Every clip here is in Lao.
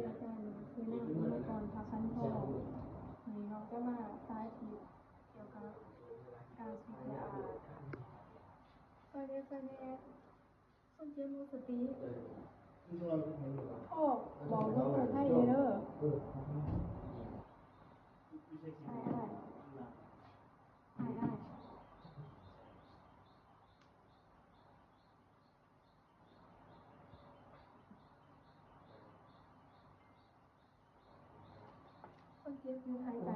ອາຈານ ຊື່ນາງ ວິມນະກອນ ພາກພັນທອງ ມື້ນີ້ເຮົາຈະມາສາທິດກ່ຽວກັບການ ຊີພີອາ ຊ່ອຍແດ່ ຊ່ອຍແດ່ ຄົນເຈັບໝົດສະຕິ ໂທດ ບອກເພິ່ນໄທແດ່ເດີ ອ້າຍ ອ້າຍ ອ້າຍ ອ້າຍ. ຄົນເຈັບຢູ່ໄທໄກ.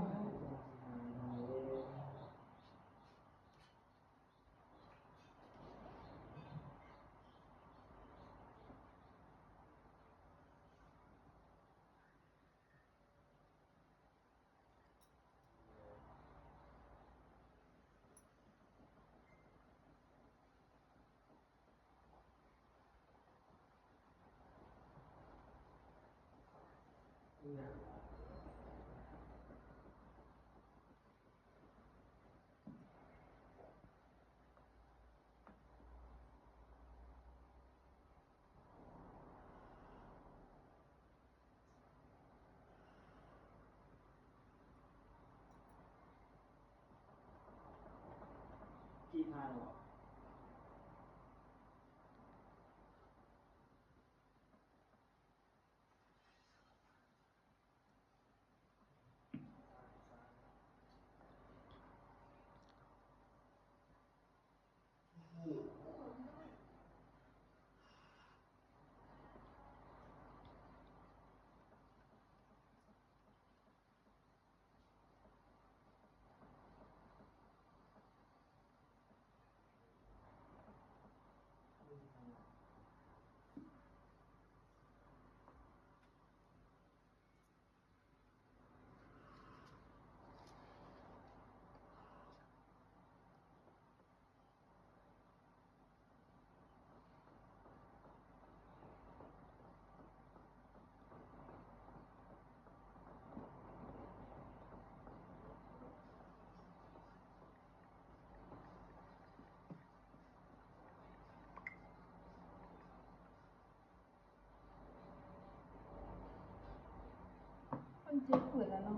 ມັນເຈັບເປີດແລ້ວເນາະ.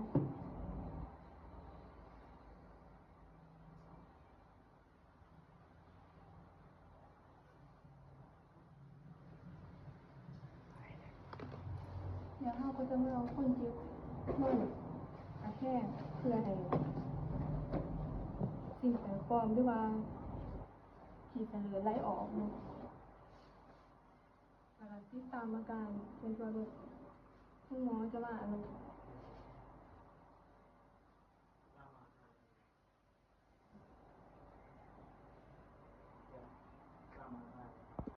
ແລ້ວເຮົາກໍຈະມາເອົາຄົນເຈັບມາກະແທກ ເພື່ອໃຫ້ສິ່ງແປມປອມ ຫຼືວ່າຂີ້ສະເຫຼີໄຫຼອອກເນາະ. ແລ້ວກໍຕິດຕາມອາການ ເຊັ່ນວ່າ ຄຸນໝໍຈະມາ ອັນ